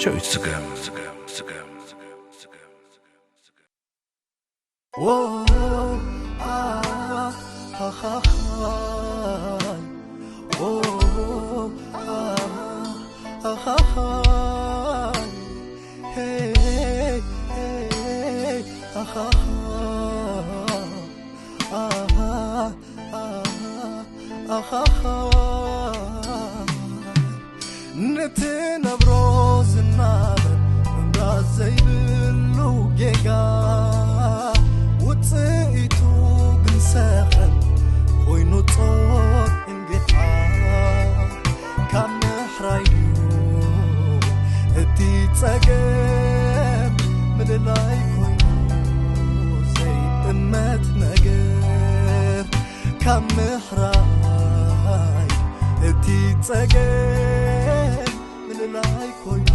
ዳዊት ስገም። ንትነብሮ ዝናበር ምምራዝ ዘይብሉ ጌጋ፣ ውጽኢቱ ግን ሰኸን ኮይኑ ጾር እንግዓ። ካብ ምሕራይ ድዩ እቲ ጸገም ምልላይ ኮይኑ ዘይጥመት ነገር? ካብ ምሕራይ እቲ ጸገም ምልላይ ኮይኑ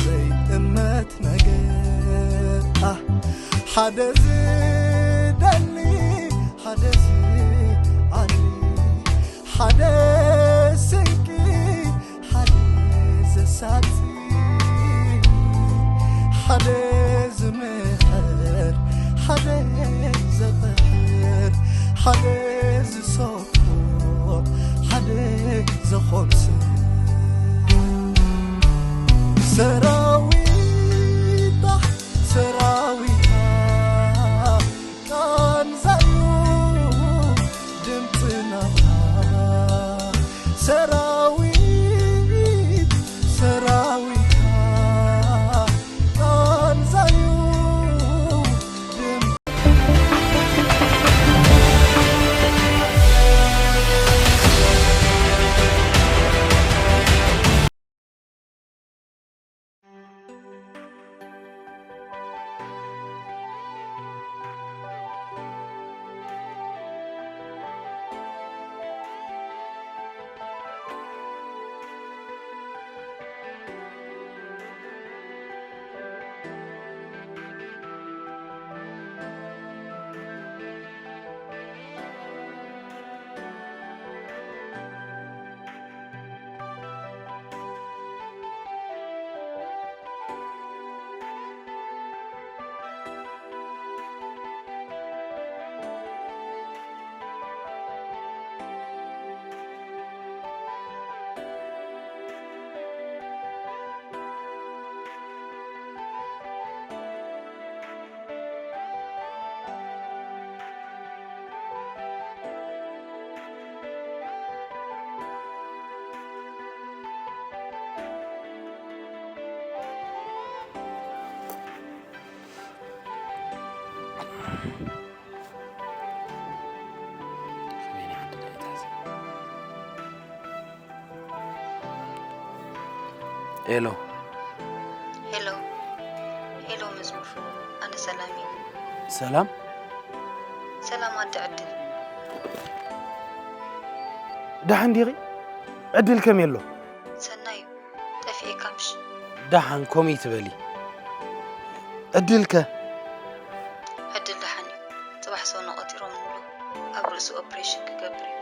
ዘይጥመት ነገር። ኣህ፣ ሓደ ዝደሊ፣ ሓደ ዝዓሊ፣ ሓደ ስንቂ፣ ሓደ ዘሳጢ፣ ሓደ ዝምሕር፣ ሓደ ዘቕሕር፣ ሓደ ዝሰክሮ፣ ሓደ ዝኾምስ። ሰራዊታ፣ ሰራዊታ፣ ቃንዛዩ ድምፅና ሰራዊት፣ ሰራዊታ፣ ቃንዛዩ ድምፅ ኤሎ። ሄሎ፣ ሄሎ መዝሙር፣ ኣነ ሰላም እየ። ሰላም? ሰላም ኣደ ዕድል። ደሓን ዲኺ? ዕድል ከመይ ኣሎ? ሰናይ እዩ፣ ጠፊኤካ ምሽ? ደሓን ኮም ይትበሊ። ዕድል ከ? ዕድል ደሓን እዩ። ጽባሕ ሰው ነቐጢሮም ንብሎ ኣብ ርእሱ ኦፕሬሽን ክገብር እዩ።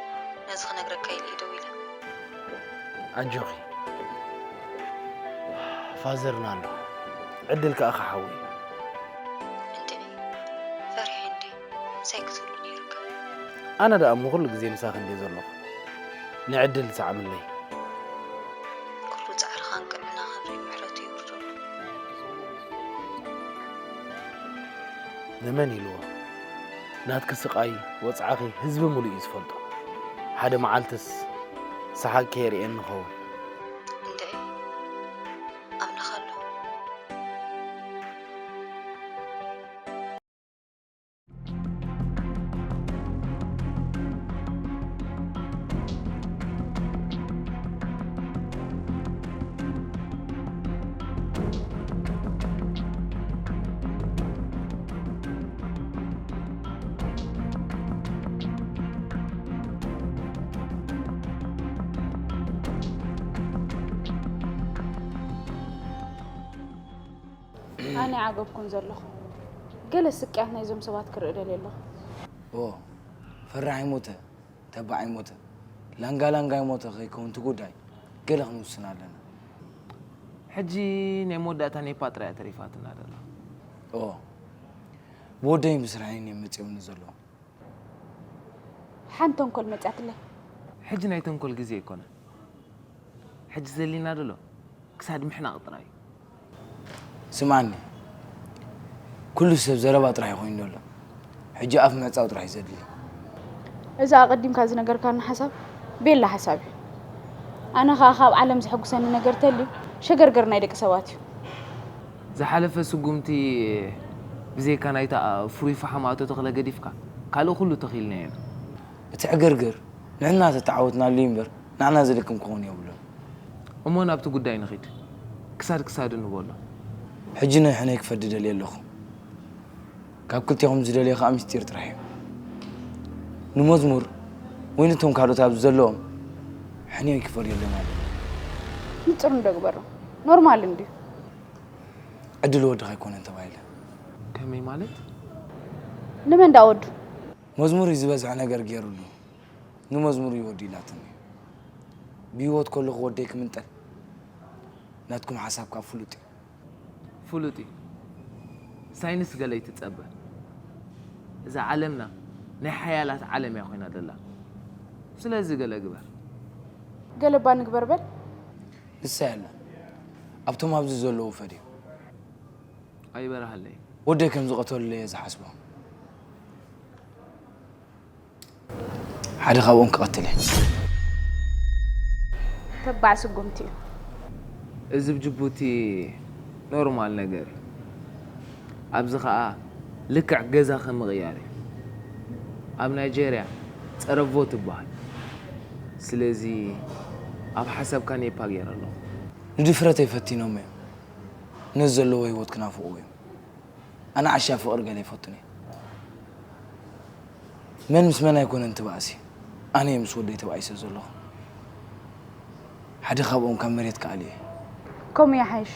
ነዚ ክነግረካ ኢለ እየ ደዊለ። ኣጆኺ። ፋዘርና ኣሎ። ዕድል ከኣ ክሓዊ እዩ። እንድዒ፣ ፈሪሐ እንዴ? ምሳይ ክትህሉ ነይሩካ። ኣነ ደኣ እሞ ኩሉ ግዜ ምሳኺ እንዴ ዘለኹ። ንዕድል ሰዓምለይ። ኩሉ ጻዕርኻን ቅንዕናኽን ርእዩ ምሕረቱ ይውርደሉ። ንመን ኢልዎ? ናትኪ ስቓይ ወጽዓኺ ህዝቢ ሙሉእ እዩ ዝፈልጦ። ሓደ መዓልትስ ሰሓቕኪ የርእየኒ ኸውን። እንድዒ፣ ኣምላኽ ኣሎ። ኣነ ይዓገብኩን ዘለኹ። ገለ ስቅያት ናይዞም ሰባት ክርኢ ደልየ ኣለኹ። ኦ፣ ፈራሕ ይሞተ፣ ተባዕ ይሞተ፣ ላንጋ ላንጋ ይሞተ ከይከውን እቲ ጉዳይ ገለ ክንውስን ኣለና። ሕጂ ናይ መወዳእታ ኔፓ ጥራይ እያ ተሪፋትና ዘላ። ኦ፣ ብወደይ ምስራሕን እዮም መጺኦምኒ ዘለዉ። ሓንቲ ተንኮል መጺኣትለይ። ሕጂ ናይ ተንኮል ግዜ ኣይኮነን። ሕጂ ዘድልየና ዘሎ ክሳድ ምሕናቕ ጥራይ እዩ። ስምዓኒ፣ ኩሉ ሰብ ዘረባ ጥራይ ኮይኑ ዘሎ። ሕጂ ኣፍ ምዕጻው ጥራይ እዩ ዘድሊ። እዚ ኣቐዲምካ ዝነገርካኒ ሓሳብ ቤላ ሓሳብ እዩ። ኣነ ኸኣ ካብ ዓለም ዘሐጉሰኒ ነገር ተልዩ ሸገርገር ናይ ደቂ ሰባት እዩ። ዝሓለፈ ስጉምቲ ብዘይካ ናይታ ፍሩይ ፈሓም ኣቶ ተኽለ ገዲፍካ ካልእ ኩሉ ተኺልናዮ ኢና። እቲ ዕግርግር ንሕና ተተዓወትናሉ እዩ እምበር ንዓና ዝልክም ክኸውን የብሉን። እሞ ናብቲ ጉዳይ ንኺድ። ክሳድ ክሳዱ ንበሎ። ሕጂ ንሕነይ ክፈዲ ደልየ ኣለኹ። ካብ ክልቴኹም ዝደልዮ ከኣ ምስጢር ጥራሕ እዩ። ንመዝሙር ወይ ነቶም ካልኦት ኣብዚ ዘለዎም ሕንዮ ይክፈል የለን ኣሎ። ንጹር እንዶ ግበሮ። ኖርማል እንድዩ። ዕድል ወድኻ ኣይኮነን ተባሂለ። ከመይ ማለት? ንመን ደኣ ወዱ? መዝሙር እዩ ዝበዝሐ ነገር ገይሩሉ። ንመዝሙር እዩ ወዱ ኢላትኒ። ብህይወት ከለኹ ወደይ ክምንጠል ናትኩም ሓሳብ ካብ ፍሉጥ እዩ። ፍሉጥ እዩ። ሳይንስ ገለ ይትጸበ። እዛ ዓለምና ናይ ሓያላት ዓለም እያ ኮይና ዘላ። ስለዚ ገለ ግበር። ገለባ ንግበር በል። ንሳ ያለ ኣብቶም ኣብዚ ዘለዉ ፈድዮም። ኣይበርሃለይ። ወደይ ከም ዝቐተሉለይ እየ ዝሓስቦ። ሓደ ካብኦም ክቐትል እየ። ተባዕ ስጉምቲ እዩ። እዚ ብ ጅቡቲ ኖርማል ነገር እዩ። ኣብዚ ኸኣ ልክዕ ገዛ ከም ምቕያር እዩ። ኣብ ናይጀርያ ጸረቮ ትበሃል። ስለዚ ኣብ ሓሳብካ ኔፓ ገይረ ኣለኹ። ንድፍረተይ ፈቲኖሞ እዮም። ነዚ ዘለዎ ህይወት ክናፍቕዎ እዮም። ኣነ ዓሻ ፍቕሪ ገለ ይፈቱን እየ። መን ምስ መን ኣይኮነን እቲ ባእሲ። ኣነ እየ ምስ ወደይ ተባኢሰ ዘለኹ። ሓደ ካብኦም ካብ መሬት ክኣልዮ እየ። ከምኡ ይሓይሽ።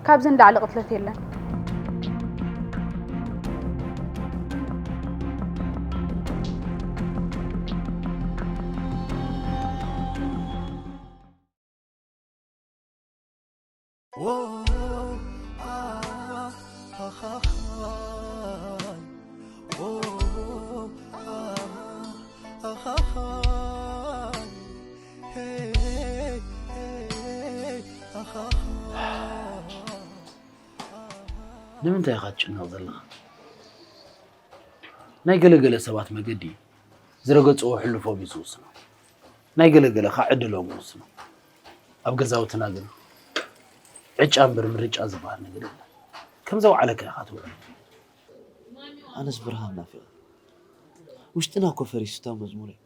ካብዚ ንላዕሊ ቅትለት የለን። ንምንታይ ኢኻ ትጭነቕ ዘለኻ? ናይ ገለ ገለ ሰባት መገዲ ዝረገጽዎ ሕሉፎም እዩ ዝውስኖም። ናይ ገለ ገለ ኸኣ ዕድሎም ይውስኖም። ኣብ ገዛውትና ግን ዕጫ እምበር ምርጫ ዝበሃል ነገር የለን። ከም ዘውዓለካ ኢኻ ትውዕል። ኣነስ ብርሃን ናፊቐ። ውሽጥና እኮ ፈሪሱ እታ መዝሙረይ።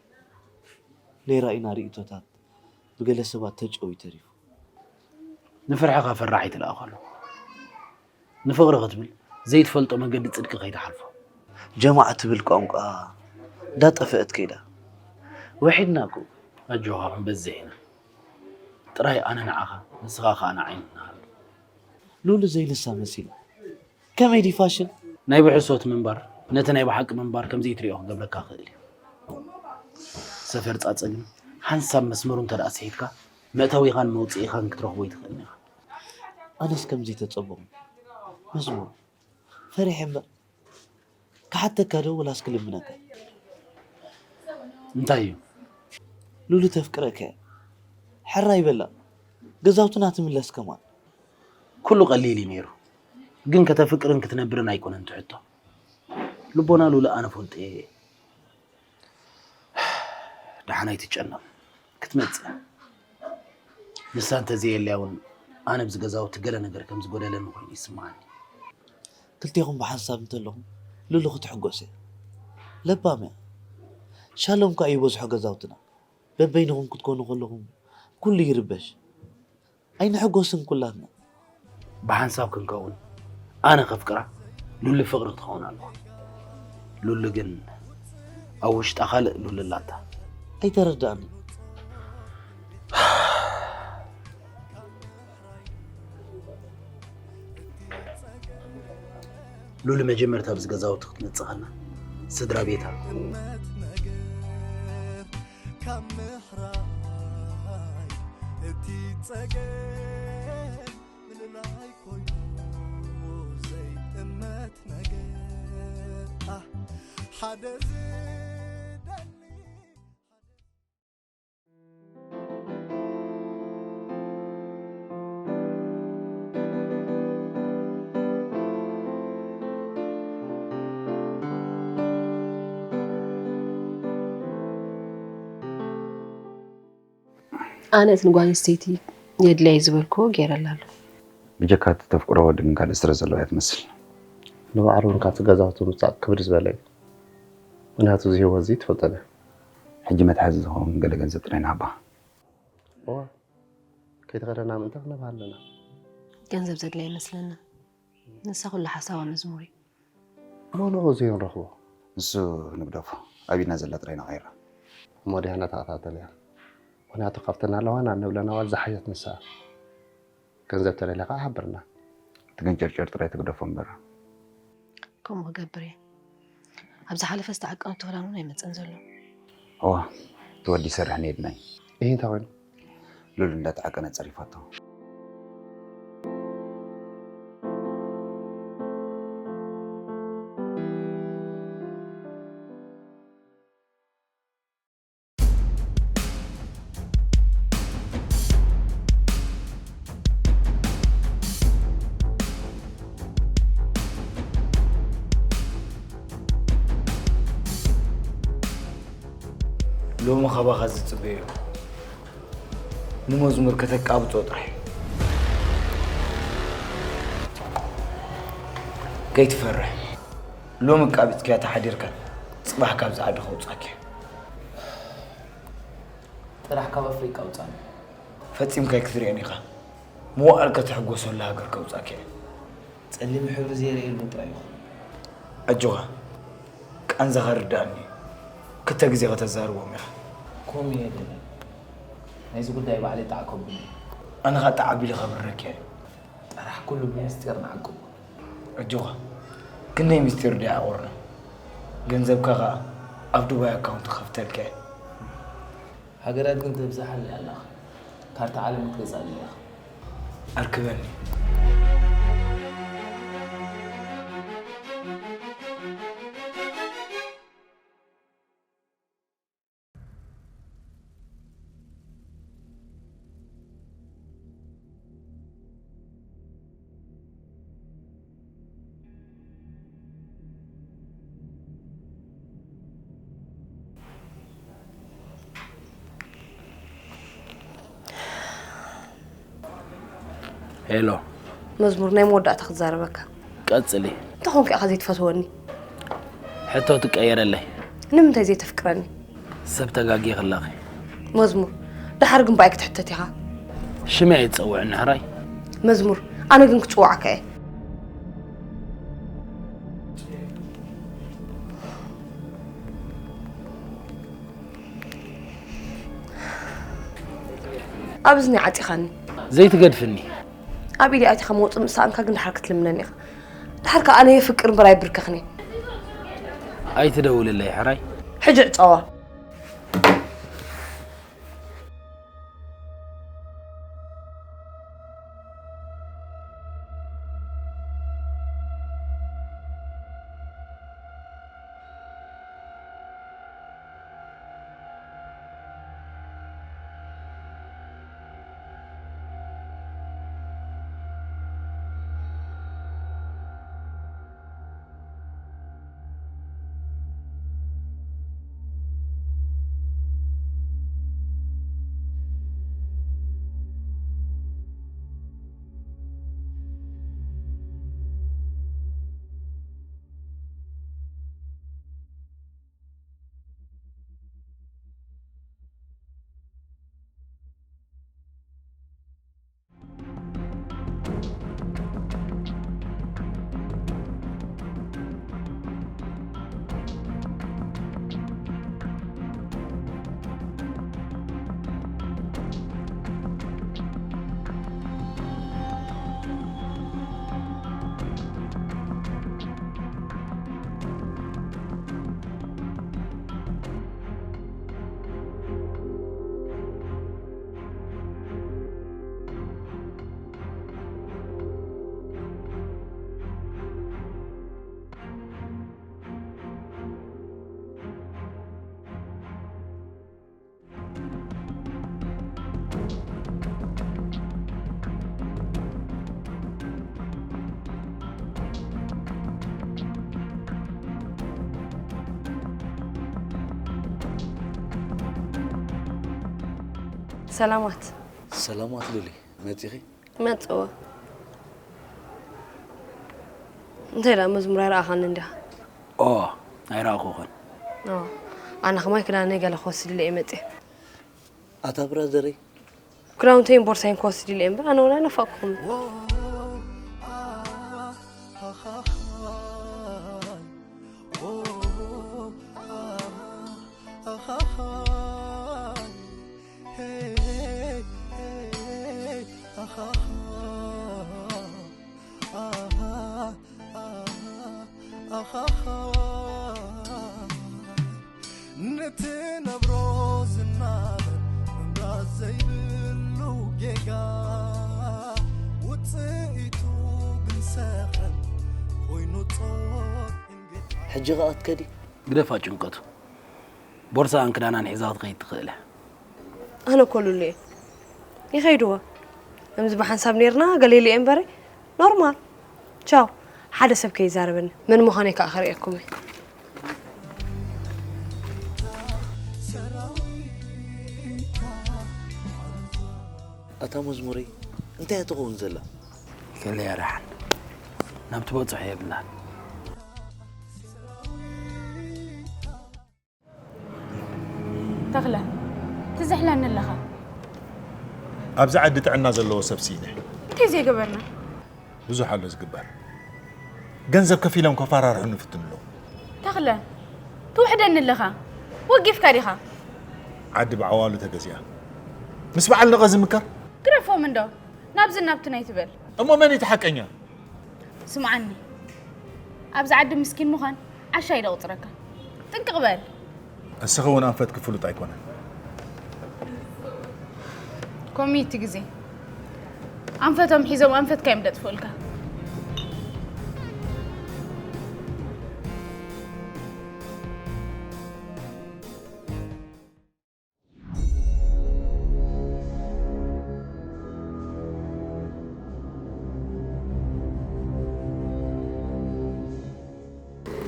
ናይ ራኢና ርእይቶታት ብገለ ሰባት ተጨውዩ ተሪፉ። ንፍርሕኻ ፈራሕ ኣይትልኣኸሉ። ንፍቕሪ ክትብል ዘይትፈልጦ መንገዲ ጽድቂ ከይትሓልፎ። ጀማዓ ትብል ቋንቋ እንዳጠፈአት ከይዳ። ውሒድና እኮ። ኣጆኻ ክንበዝሕ ኢና። ጥራይ ኣነ ንዓኻ ንስኻ ኸኣ ንዓይ ንሃሉ። ሉሉ ዘይንሳ መሲላ። ከመይ ድዩ ፋሽን? ናይ ብሕሶት ምንባር ነቲ ናይ ብሓቂ ምንባር ከም ዘይትሪኦ ክገብረካ ይኽእል እዩ። ሰፈር ጻጸ ግን ሓንሳብ መስመሩ እንተ ደኣ ስሒትካ መእተዊኻን መውጽኢኻን ክትረኽቦ ኣይትኽእልን ኢኻ። ኣነስ ከምዚ ተጸበኹ። መዝሙር ፈሪሐ እምበር ክሓተካ ዶ ወላስ ክልምነካ? እንታይ እዩ? ሉሉ ተፍቅረካ እያ። ሕራይ በላ ገዛውትና ትምለስ ከማን። ኩሉ ቀሊል እዩ ነይሩ፣ ግን ከተፍቅርን ክትነብርን ኣይኮነን ትሕቶ። ልቦና ሉሉ ኣነ ፈልጦ እየ። ደሓን ኣይትጨነቕ፣ ክትመጽእ። ንሳ እንተዘየልያ እውን ኣነ ኣብዚ ገዛውቲ ገለ ነገር ከም ዝጎደለኒ ኮይኑ ይስምዓኒ። ክልቴኹም ብሓንሳብ እንተለኹም ሉሉ ክትሕጎስ እያ። ለባም እያ። ሻሎም ከኣ ይበዝሖ ገዛውትና። በበይንኹም ክትኮኑ ከለኹም ኩሉ ይርበሽ። ኣይንሕጎስን ኩላትና። ብሓንሳብ ክንከውን ኣነ ከፍቅራ ሉሊ ፍቕሪ ክትኸውን ኣለዋ። ሉሊ ግን ኣብ ውሽጣ ካልእ ሉሊ ኣላታ። ኣይተረዳእንን። ሉሊ መጀመርታ ኣብዚ ገዛውቲ ክትመጽእ ከላ ስድራ ቤታ ካብ ምሕራይ እቲ ጸገም ሓደ ዝደሊ ኣነ እቲ ንጓል ኣንስተይቲ የድልያ እዩ ዝበልክዎ ገይረላ ኣለኹ። ብጀካ እቲ ተፍቅሮ ወዲ ግን ካልእ ስረ ዘለዎ እያ ትመስል። ንባዕሉ እውን ካብቲ ገዛውቲ ምፃእ ክብድ ዝበለ እዩ። ምክንያቱ እዚ ህይወት እዚ ትፈልጦ ዶ? ሕጂ መትሓዚ ዝኸውን ገለ ገንዘብ ጥራይ ንሃባ። እዋ ከይተኸደና ምእንቲ ክነብሃ ኣለና። ገንዘብ ዘድልያ ይመስለና። ንሳ ኩሉ ሓሳባ መዝሙር እዩ። ኖኖ እዚ ንረኽቦ። ንሱ ንግደፎ፣ ኣብ ኢድና ዘላ ጥራይ ንቐይራ። እሞ ዲያ ነተኸታተል እያ። ምክንያቱ ካብተን ኣለዋና እንብለን ኣዋል ዝሓሸት ንሳ። ገንዘብ ተደልያ ከዓ ሓብርና። እቲ ገንጨርጨር ጥራይ ትግደፎ እምበር። ከምኡ ክገብር እየ። ኣብ ዝሓለፈ ዝተዓቀነቶ ክዳን እውን ኣይመፅን ዘሎ። እዋ እቲ ወዲ ይሰርሕ ነየድናይ። ይህ እንታይ ኮይኑ? ሉል እንዳተዓቀነ ፀሪፋቶ። ሎሚ ካባኻ ዝፅበዮ ንመዝሙር ከተቃብጾ ጥራሕ። ከይትፈርሕ። ሎሚ ኣቃቢጽካያ ተሓዲርካ ጽባሕ ካብዚ ዓዲ ከውጻእካ። ጥራሕ ካብ ኣፍሪቃ ኣውጻኒ። ፈጺምካ ኣይክትርእዮን ኢኻ። መዋእልካ ትሕጎሰሉ ሃገር ከውጻእካ እየ። ጸሊም ሕብሪ ዘይርእየሉ እንታይ ይኹን? ኣጆኻ፣ ቃንዛኻ ርድኣኒ። ክልተ ግዜ ከተዛርቦም ኢኻ። ከምኡ እየ ደለ። ናይዚ ጉዳይ ባዕለይ ጣዕ ከብሎ። ኣነ ኸኣ ጣዕ ኣቢለ ከብረካ እየ። ጥራሕ ኩሉ ብምስጢር ንዓቅቦ። ኣጆኻ፣ ክንደይ ምስጢር ድኣ ኣቑርና። ገንዘብካ ኸኣ ኣብ ዱባይ ኣካውንት ክኸፍተልካ እየ። ሃገራት ግን ተብዝሓለይ ኣለኻ። ካርታ ዓለም ክትገዝኣለይ ኢኻ። ኣርክበኒ። ሄሎ። መዝሙር፣ ናይ መወዳእታ ክዛረበካ። ቀጽሊ። እንታይ ኮንካ ኢኻ ዘይትፈትወኒ? ሕቶ ትቀየረለይ። ንምንታይ ዘይተፍቅረኒ? ሰብ ተጋጊ ክላኺ። መዝሙር፣ ደሓር ግን ብኣይ ክትሕተት ኢኻ። ሽመይ ኣይትጸውዕኒ ሕራይ። መዝሙር፣ ኣነ ግን ክጽውዓካ እየ። ኣብ እዝኒ ዓፂኻኒ። ዘይትገድፍኒ። ኣብ ኢደይ ኣቲኻ መውፅእ ምስ ሰኣንካ ግን ድሓር ክትልምነኒ ኢኻ። ድሓር ከኣ ኣነ የፍቅር እምበር ኣይብርከኽን እየ። ኣይትደውልለይ ሕራይ። ሕጂ ዕፀዋ። ሰላማት። ሰላማት ሉሊ፣ መጺኺ? መጽዎ። እንታይ ደኣ መዝሙር ኣይረኣኻን እንዲኻ? ኦ፣ ኣይረኣኹኹን። ኦ፣ ኣነ ከማይ ክዳነይ ገለ ክወስድ ኢለ እየ መጽየ። ኣታ ብራዘረይ። ክዳውንተይን ቦርሳይን ክወስድ ኢለ እየ እምበር፣ ኣነ ወላ ናፋቕኩኹም። ንትነብሮ ዝናበር ምምራጽ ዘይብሉ ጌጋ ውጽኢቱ ግን ሰኸን ኮይኑ ጾር ሕጂ ኸኣ ትከዲ? ግደፋ ጭንቀቱ። ቦርሳኣን ክዳናን ሒዛ ክትኸይድ ትኽእል እያ። ኣነ እኮ ሉሉ እየ። ይኸይድዎ። ከምዚ ብሓንሳብ ኔርና ገለ ኢለ እየ እምበረ ኖርማል። ቻው። ሓደ ሰብ ከይዛረበኒ። መን ምዃነይ ከኣ ከርእየኩም እየ። ኣታ መዝሙረይ፣ እንታይ እያ ትኸውን ዘላ? ከለያ ደሓን። ናብ ትበጽሖ የብላን። ተኽለ፣ ትዝሕለኒ ኣለኻ። ኣብዚ ዓዲ ጥዕና ዘለዎ ሰብ ስኢነ። እንታይ ዘይገበርና? ብዙሕ ኣሎ ዝግበር። ገንዘብ ከፊሎም ከፈራርሑኒ ይፍትኑ ኣለዉ። ተኽለ፣ ትውሕደኒ ኣለኻ። ወጊፍካ ዲኻ? ዓዲ ብዓዋሉ ተገዚኣ። ምስ በዓል ነቐ ዝምከር? ግረፎም እንዶ። ናብዚ ናብቲ ናይ ትበል። እሞ መን እዩ እቲ ሓቀኛ? ስምዓኒ፣ ኣብዚ ዓዲ ምስኪን ምዃን ዓሻ እዩ ደቑጽረካ። ጥንቅቕ በል። እስኺ እውን ኣንፈትኪ ፍሉጥ ኣይኮነን። ከምኡ እዩ እቲ ግዜ። ኣንፈቶም ሒዞም ኣንፈትካ እዮም ደጥፍኡልካ።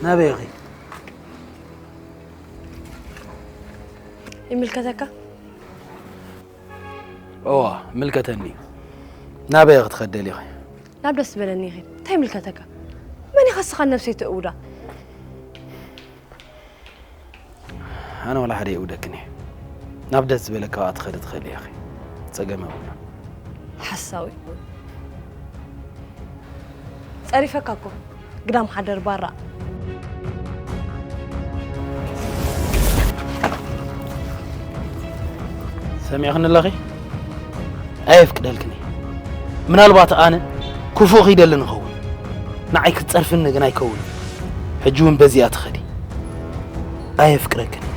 ናበይ ኢኺ? ይምልከተካ? እዋ፣ ይምልከተኒ። ናበይ ኢኺ ትኸዲ ደሊኺ? ናብ ደስ ዝበለኒ ይኺድ። እንታይ ይምልከተካ? መን ኢኻ ንስኻ ንነብሰይ ተእውዳ? ኣነ ዋላ ሓደ የእውደክን እየ። ናብ ደስ ዝበለካ ከኣ ትኸዲ ትኽእሊ ኢኺ። ጸገም የብሉን። ሓሳዊ። ጸሪፈካ እኮ። ግዳም ሓደር ባራ። ሰሚዕኽኒ ኣለኺ? ኣየፍቅደልክን እየ። ምናልባት ኣነ ክፉእ ክይደሊ ንኸውን። ንዓይ ክትጸርፍኒ ግን ኣይከውንን። ሕጂ እውን በዚኣ ትኸዲ። ኣየፍቅረክን እየ።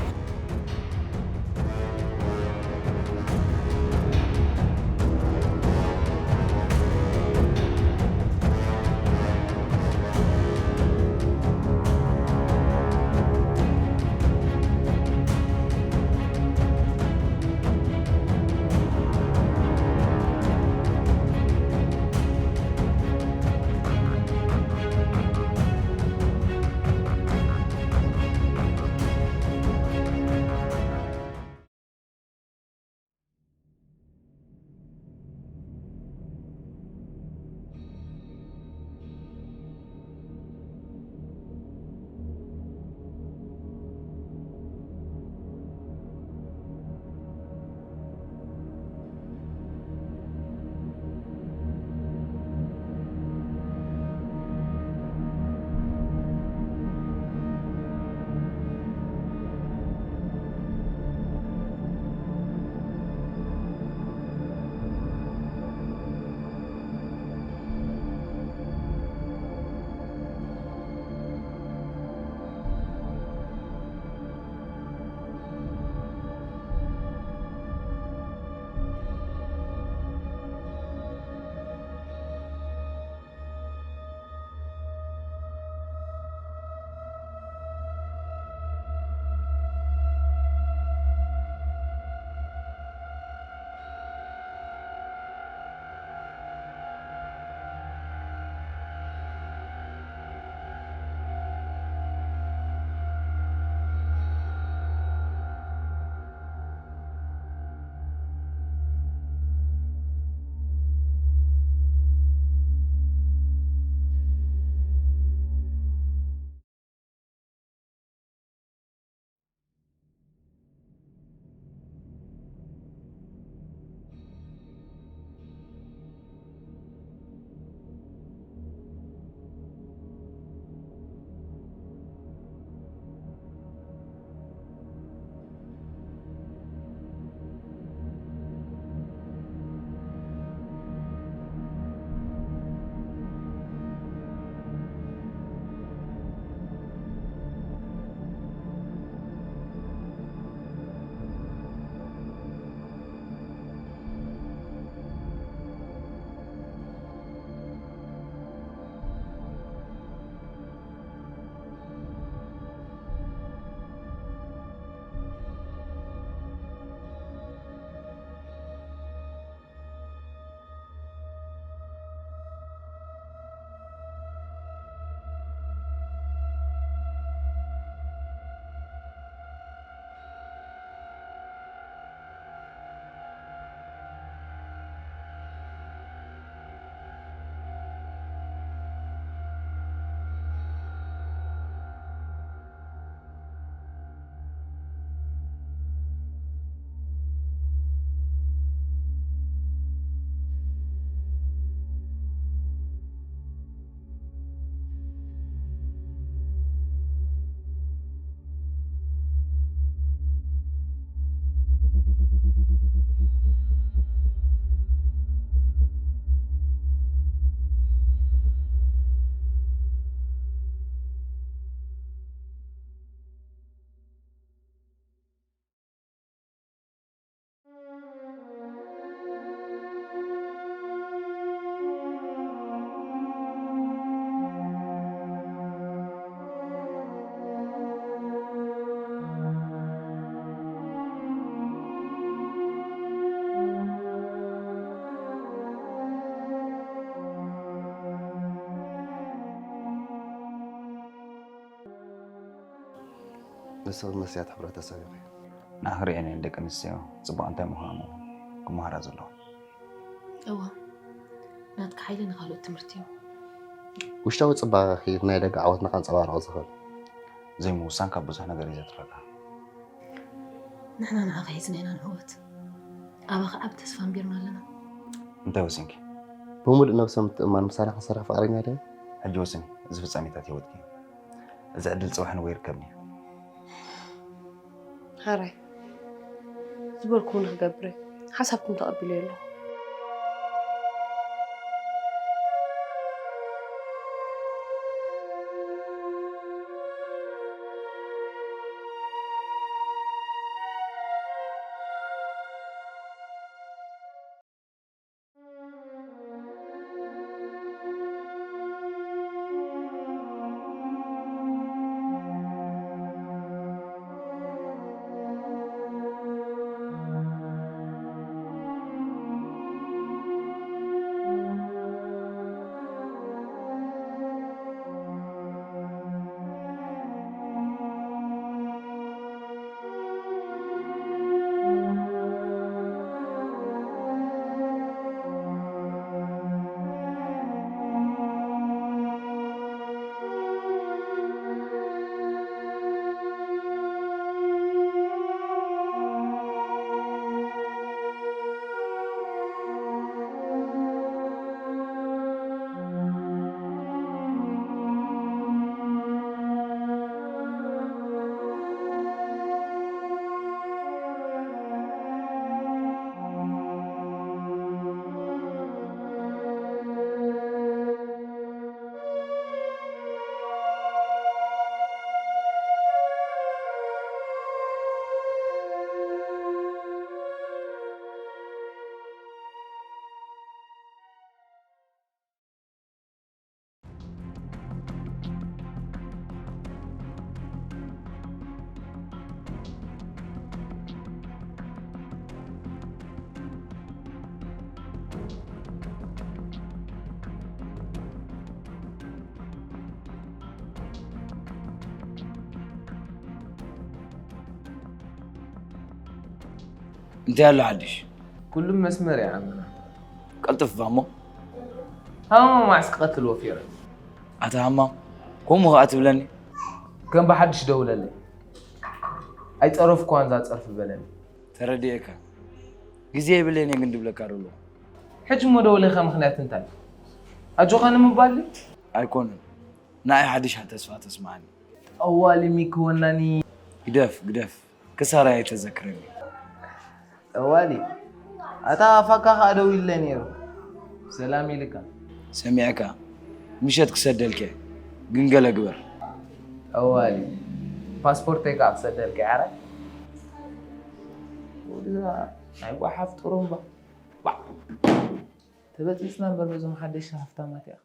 ንስኺ መስትያት ሕብረተሰብ ኢኺ። ንኣኽሪአን እየን ደቂ ኣንስትዮ ጽቡቕ እንታይ ምዃኑ ክመሃራ ዘለዋ። እዋ፣ ናትካ ሓይሊ ንኻልኦት ትምህርቲ እዩ። ውሽጣዊ ጽባቐኺ ናይ ደገ ዓወትና ከንጸባርቕ ዝኽእል። ዘይምውሳን ካብ ብዙሕ ነገር እዩ ዘትረካ። ንሕና ንዓኻ ሒዝና ኢና ንዕወት። ኣባኻ ዓቢ ተስፋ ኣንቢርና ኣለና። እንታይ ወሲንኪ? ብምሉእ ነብሰ ምትእምማን ምሳና ክንሰርሕ ፍቓደኛ ዲኻ? ሕጂ ወስኒ፣ እዚ ፍጻሜታት ህይወትኪ እዩ። እዚ ዕድል ጽባሕ ንጎ ይርከብኒ እዩ። ሕራይ ዝበልኩ እውን ክገብር እየ። ሓሳብኩም ተቐቢለ ኣለኹ። እንታይ ኣሎ ሓድሽ? ኩሉ መስመር ይዓምና። ቀልጥፍ እባ እሞ። ሃሞ ማዕስ ክቐትል ወፊረ። ኣታ ሃማም፣ ከምኡ ኸኣ ትብለኒ? ከም ብሓድሽ ደውለለይ። ኣይጸረፍኳን እዛ ጸርፊ በለኒ። ተረዲኤካ። ግዜ የብለይን እየ ግን ድብለካ ደለኹ። ሕጂ እሞ ደውለኻ ምኽንያት እንታይ? ኣጆኻ ንምባል ድዩ? ኣይኮነን። ንዓይ ሓድሽ ተስፋ ተስምዓኒ። ጠዋሊ ሚኪ ወናኒ። ግደፍ፣ ግደፍ። ክሳራ ኣይተዘክረኒ። ጠዋሊ፣ ኣታ ፋካ ከኣ ደዊለ ነይሩ። ሰላም ኢልካ። ሰሚዕካ፣ ምሸት ክሰደልከ፣ ግን ገለ ግበር። ጠዋሊ፣ ፓስፖርተይ ከኣ ክሰደልከ፣ ዓራይ። ወድዛ ናይ ጓሓፍ ጥሩምባ። ባዕ። ተበጽብጽና እምበር በዞም ሓደሽቲ ሃፍታማት ኢኻ።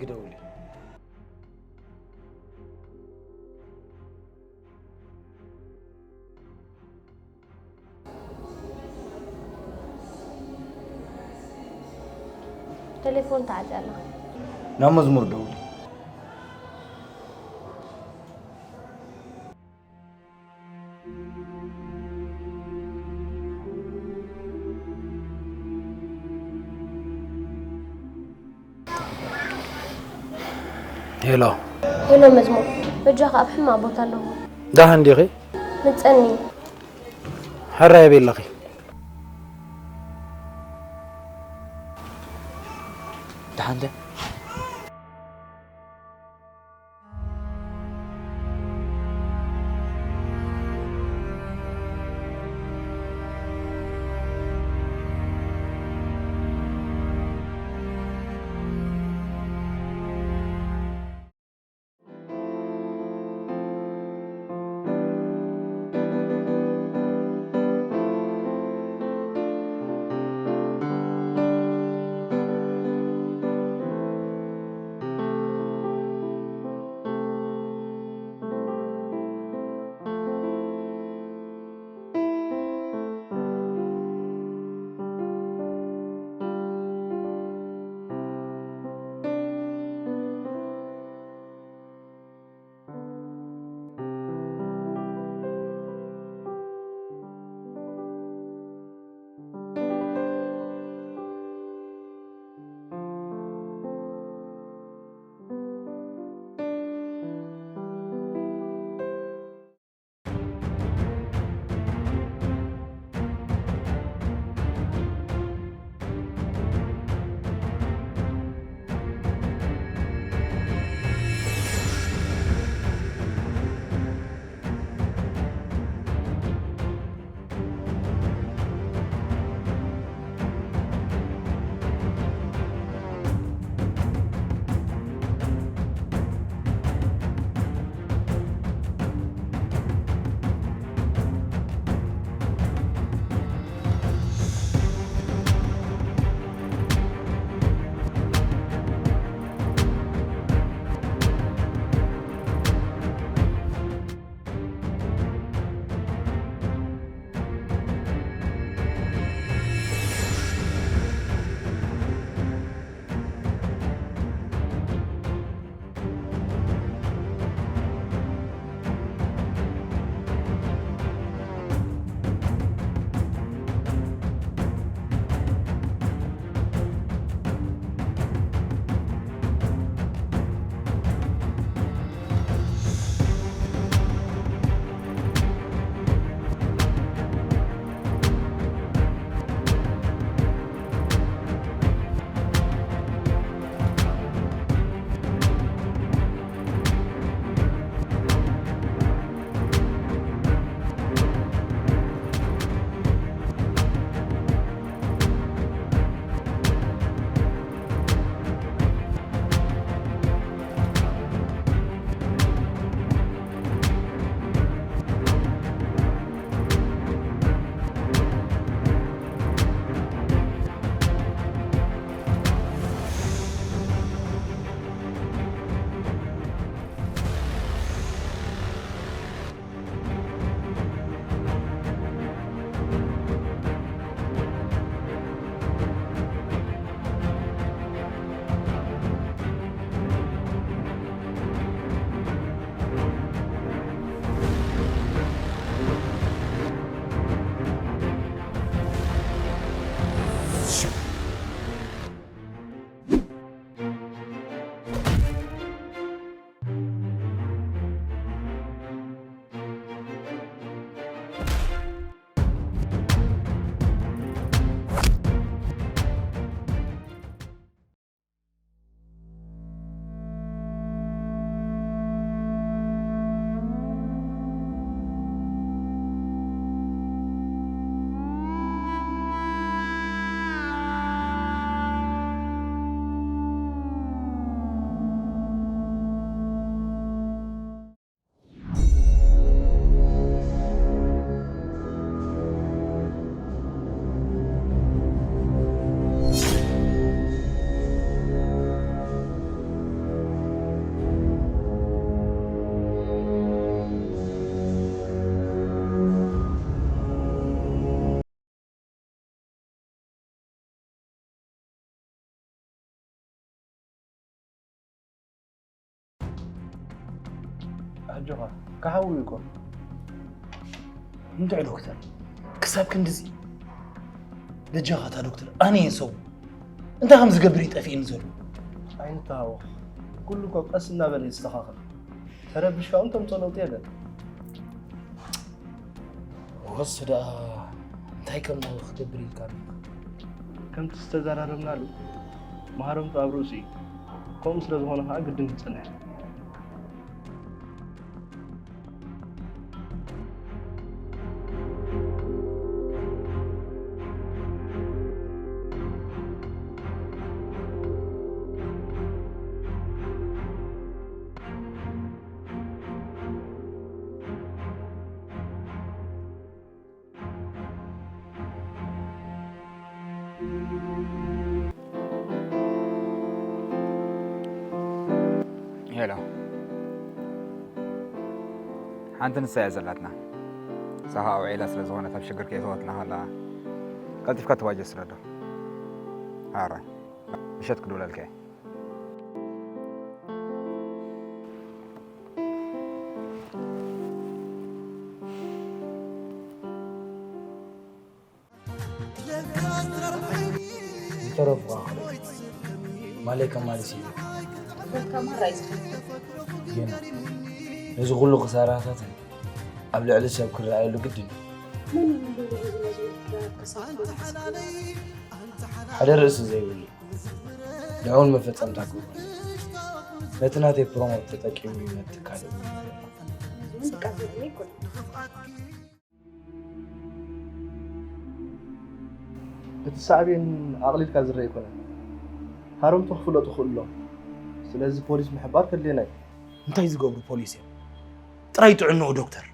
ግደውሊ። ቴሌፎን ተዓጽያ ኣላ። ናብ መዝሙር ደውሊ። ሄሎ። ሄሎ መዝሙር፣ በጃኻ ኣብ ሕማቕ ቦታ ኣለኹ። ደሓን ዲኺ? ምጸኒ። ሕራይ ኣበይ ኣለኺ? ደሓን ደ? ጆኻ፣ ክሓዊ እኮ። እንድዒ ዶክተር፣ ክሳብ ክንድዚ በጃኻ እታ ዶክተር ኣነ እየ ሰው እንታይ ከም ዝገብር እዩ ጠፊእኒ ዘሎ። ኣይንተሃወኽ፣ ኩሉ እኮ ቀስ እናበለ ይስተኻኸል። ተረቢሽካ እውን ተምፅኦ ለውጢ የለን። ወስ ደኣ እንታይ ከም ክገብር ኢልካ ኣለኻ? ከምቲ ዝተዘራረብናሉ መሃረምቱ ኣብ ርእሱ እዩ። ከምኡ ስለ ዝኾነ ከዓ ግድን ክጸንሕ። ሄሎ፣ ሓንቲ ንሳ እያ ዘላትና። ንሳ ኸኣ ውዒላ ስለ ዝኾነት ኣብ ሽግር ከየእተወትና ከላ ቀልጢፍካ ትባጀ ስረዶ። ኣረ፣ ምሸት ክድውለልካ እየ። ዝተረፉ ኣኽሊ ማለይ ከማልስ እዩ። በልካ ማራ እዩ ዝኸፍት። ግን ነዚ ኩሉ ክሳራታትን ኣብ ልዕሊ ሰብ ክረኣየሉ ግድን እዩ። መን እዩ ንብሉ ህዝቢ ነዚ ውድድራት ከሳትፎ ዝሓስብ? ሓደ ርእሲ ዘይብሉ ልዑል መፈጸምታ ክብሉ ነቲ ናተይ ፕሮሞት ተጠቂሙ ይመት ካልእ እውን ድቃስ ዘድልዮ ኣይኮነን። እቲ ሳዕቤን ኣቕሊልካ ዝረአ ኣይኮነን። ሃረምቱ ክፍለጡ ይኽእሉ ኣለዉ። ስለዚ ፖሊስ ምሕባር ከድልየና እዩ። እንታይ ዝገብሩ ፖሊስ እዮም? ጥራይ ጥዕንኡ ዶክተር።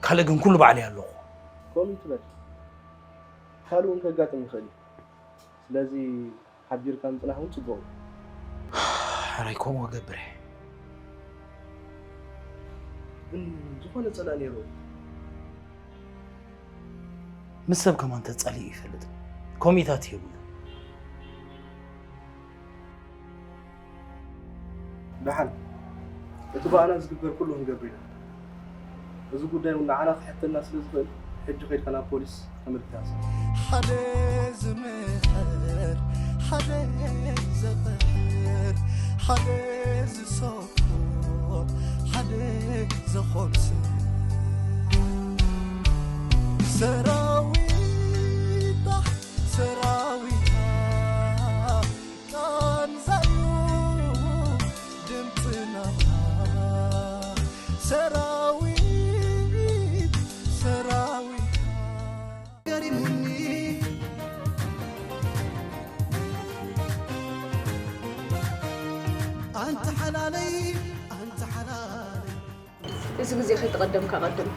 ካልእ ግን ኩሉ ባዕለይ ኣለኹ። ከምኡ ይትበል። ካልእ እውን ከጋጥም ይኽእል እዩ። ስለዚ ሓቢርካ ምጽናሕ እውን ጽቡቕ እዩ። ሕራይ ከምኡ ክገብር እየ። ግን ዝኾነ ጸላኢ ነይሩ። ምስ ሰብ ከማን ተጻሊኡ ይፈልጥ። ኮሚታት የብሉ። ደሓን፣ እቲ ብኣና ዝግበር ኩሉ ክንገብር ኢና። እዚ ጉዳይ እውን ንዓና ክሕተና ስለ ዝኽእል፣ ሕጂ ከይድካ ናብ ፖሊስ ተመልክት። ሓደ ዝምሕር፣ ሓደ ዘቕሕር፣ ሓደ ዝሰኮ፣ ሓደ ዘኾምስ። ሰራዊታ፣ ሰራዊታ፣ ቃንዛዩ ድምፅና ሰራዊት ሰራዊት ገሪሙኒ ኣንቲ ሓላለይ ኣንቲ ሓላለይ። እዚ ግዜ ከይተቐደምካ ቀድም።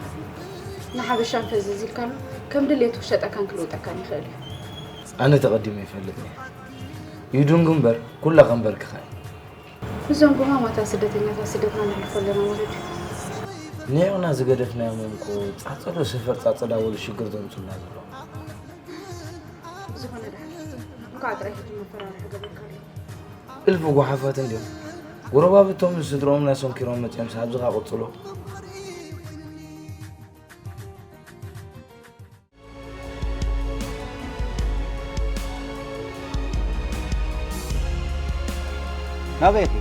ንሓበሻን ፈዝዝ ኢልካሉ ከም ድሌቱ ክሸጠካን ክልውጠካን ይኽእል እዩ። ኣነ ተቐዲመ ይፈልጥ እየ። ይዱንግ እምበር ኩላ ከንበርክኻ እየ። እዞም ጉማማታት ስደተኛታት ስደትና ነሕልፎ ኣለና ማለት እዩ። ንዕቕና ዝገደፍናዮም እዮም እኮ ጻጸዶ ሰፈር ጻጸዳ ወሉ ሽግር ዘምጹልና ዘለዉ። ዝኾነ ደሓን። እንኳዕ ጥራይ ሕጂ መፈራርሒ ገበርካሉ። እልፊ ጓሓፋት እንድዮም። ጎረባብቶምን ስድርኦምን ኣሰንኪሮም መጺኦም ሳብ ዝኻ ቅጽሎ። ናበይ ኢኺ?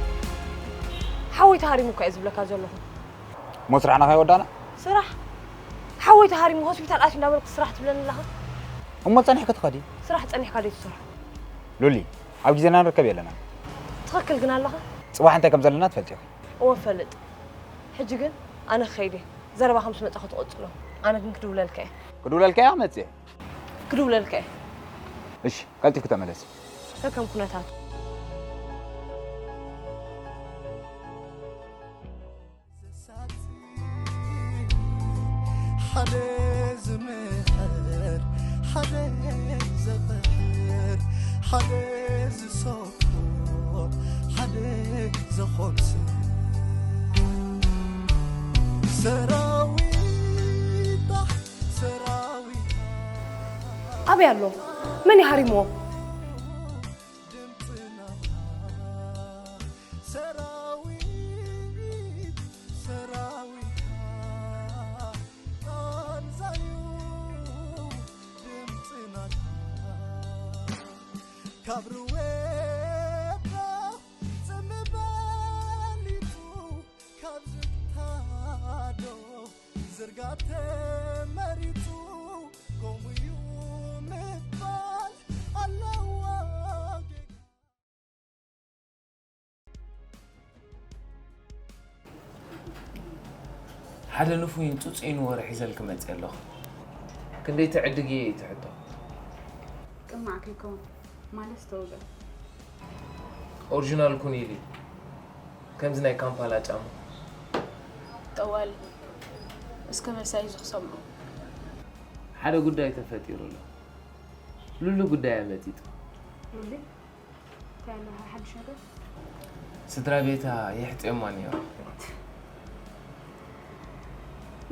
ሓወይ ተሃሪሙ እኳ እየ ዝብለካ ዘለኹ። እሞ ስራሕና ከይወዳእና? ስራሕ? ሓወይ ተሃሪሙ ሆስፒታል ኣትዩ እንዳበልኩ ስራሕ ትብለኒ ኣለኻ? እሞ ጸኒሕኪ ትኸዲ? ስራሕ ጸኒሕካ ደይትሰርሖ። ሉሊ፣ ኣብ ግዜና ንርከብ የለናን። ትኽክል ግን ኣለኻ። ጽባሕ እንታይ ከም ዘለና ትፈልጢ ኢኺ። እወ እፈልጥ። ሕጂ ግን ኣነ ክኸይድ እየ። ዘረባኻ ምስ መጻኻ ትቐጽሎ። ኣነ ግን ክድውለልካ እየ። ክድውለልካ እየ መጽየ። ክድውለልካ እየ። እሺ፣ ቀልጢፍኪ ተመለሲ። ከከም ኩነታቱ። ሓደ ዝምሕር፣ ሓደ ዘቕሕር፣ ሓደ ዝሰኮ፣ ሓደ ዘኾምስ። ሰራዊታ፣ ሰራዊታ። ኣበይ ኣሎ? መን እዩ ሃሪምዎ? ድምፅና ሰራዊት፣ ሰራዊት። ኣብርወታ ጽምበሊቱ ካብ ዝታዶ ዝርጋተ መሪቱ ከምኡ እዩ ምባል ኣለዋ ጌጋ። ሓደ ንፉይን ጽጹይን ወረ ሒዘልኪ መጽእ ኣለኹ። ክንደይ ትዕድጊ እየ ትሕቶ? ቅማዕ ከይከውን ማለት ዝተወገ። ኦሪጂናል ኩን ኢሊ ከምዚ ናይ ካምፓላ ጫማ። ጠዋሊ እስከ መሳይ ዝኽሰምዑ። ሓደ ጉዳይ ተፈጢሩ ኣሎ። ሉሉ ጉዳይ ኣመጺጡ። ሉሊ? እንታይ ኣሎ ሓድሽ ነገር? ስድራ ቤታ የሕጥዮማ ነይሮም።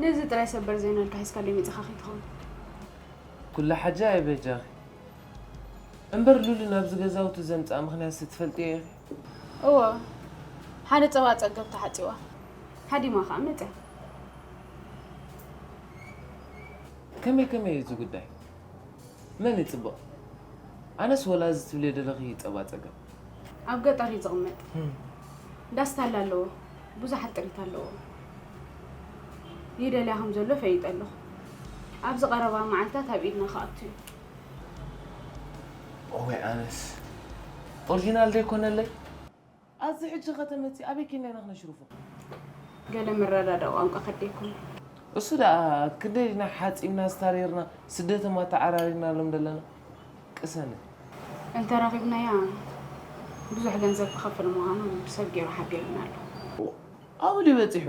ነዚ ጥራይ ሰበር ዜና ኢልካ ሒዝካለይ መጺኻ ከይትኸውን። ኩላ ሓጃ ኣይበጃኺ። እምበር ሉሉ ናብዚ ገዛውቲ ዘምጽኣ ምኽንያት ስትፈልጥዮ ኢኺ? እወ፣ ሓደ ጸባ ጸገብ ተሓጺዋ። ሃዲማ ከኣ መጺኣ። ከመይ ከመይ እዩ እዚ ጉዳይ? መን ይጽብቕ? ኣነስ ወላ እዚ ትብልዮ ዘለኺ ጸባ ጸገብ። ኣብ ገጠር እዩ ዝቕመጥ። ዳስ ታላ ኣለዎ። ብዙሓት ጥሪት ኣለዎ። ይደልያ ከም ዘሎ ፈሊጠ ኣለኹ። ኣብዚ ቀረባ መዓልታት ኣብ ኢድና ክኣቱ እዩ። እወይ ኣነስ ኦሪጂናል ዘይኮነለይ? ኣብዚ ሕጂ ከተመጺ ኣበይ ኬድና ኢና ክነሽርፎ? ገለ መረዳድኢ ቋንቋ ከድልየኩም። እሱ ደኣ ክንደይ ዲና ሓጺብና ስታሪርና ስደቶም ኣተዓራሪርናሎም ዘለና? ቅሰኒ። እንተረኺብናያ ብዙሕ ገንዘብ ክኸፍል ምዃኑ ሰብ ገይሩ ሓቢሩና ኣሎ። ኣብኡ ድዩ በጺሑ?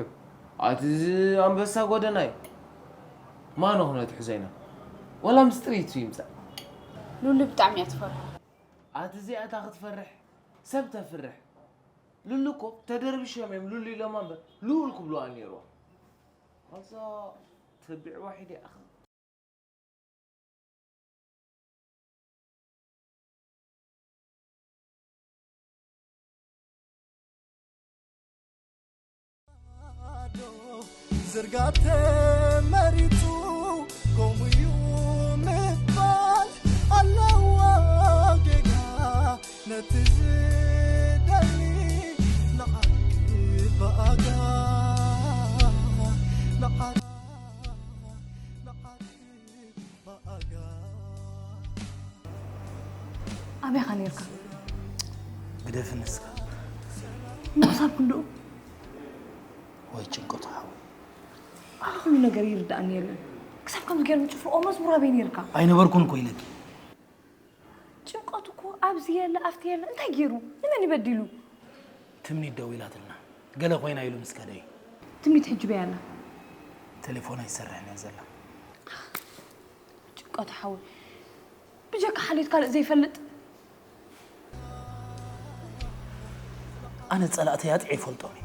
ኣቲ እዚ ኣንበሳ ጎደና እዩ። ማኖ ክነትሕዞ ኢና። ወላ ምስ ጥሪቱ ይምጻእ። ሉሊ ብጣዕሚ እያ ትፈርሖ። ኣቲ እዚኣ እታ ክትፈርሕ ሰብ ተፍርሕ። ሉሉ እኮ ተደርቢሾም እዮም ሉሉ ኢሎማ እምበር ልኡል ክብልዋ ነይርዎም። ኣዛ ተቢዕዋ ሒደ ኣኸ። ዝርጋተ መሪጹ ከምኡ እዩ ምባል ኣለዋ ጌጋ። ነቲ ዝደሊ ንዓኪ ብኣጋ፣ ንዓኪ፣ ንዓኪ ብኣጋ። ኣበይ ኢኻ ነይርካ? ግደፍ ንስካ። እሞ ክሳብ ክንድኡ? ወይ ጭንቀቱ ሓወይ። ኣነ ኩሉ ነገር ይርድኣኒ የለን። ክሳብ ከምዚ ገይሮም ዝጭፍርዎ መዝሙር ኣበይ ነይርካ? ኣይነበርኩን እኮ ኢለኪ። ጭንቀቱ እኮ ኣብዚ የለ፣ ኣብቲ የለ፣ እንታይ ገይሩ? ንመን እዩ በዲሉ? ትምኒት ደዊላትልና። ገለ ኮይና ኢሉ ምስ ከደ እዩ። ትምኒት ሕጂ በይ ኣላ? ቴሌፎና ኣይሰርሕን እያ ዘላ። ጭንቀቱ ሓወይ። ብጀካ ሓልዮት ካልእ ዘይፈልጥ? ኣነ ጸላእተይ ኣጥዕየ ይፈልጦም እየ።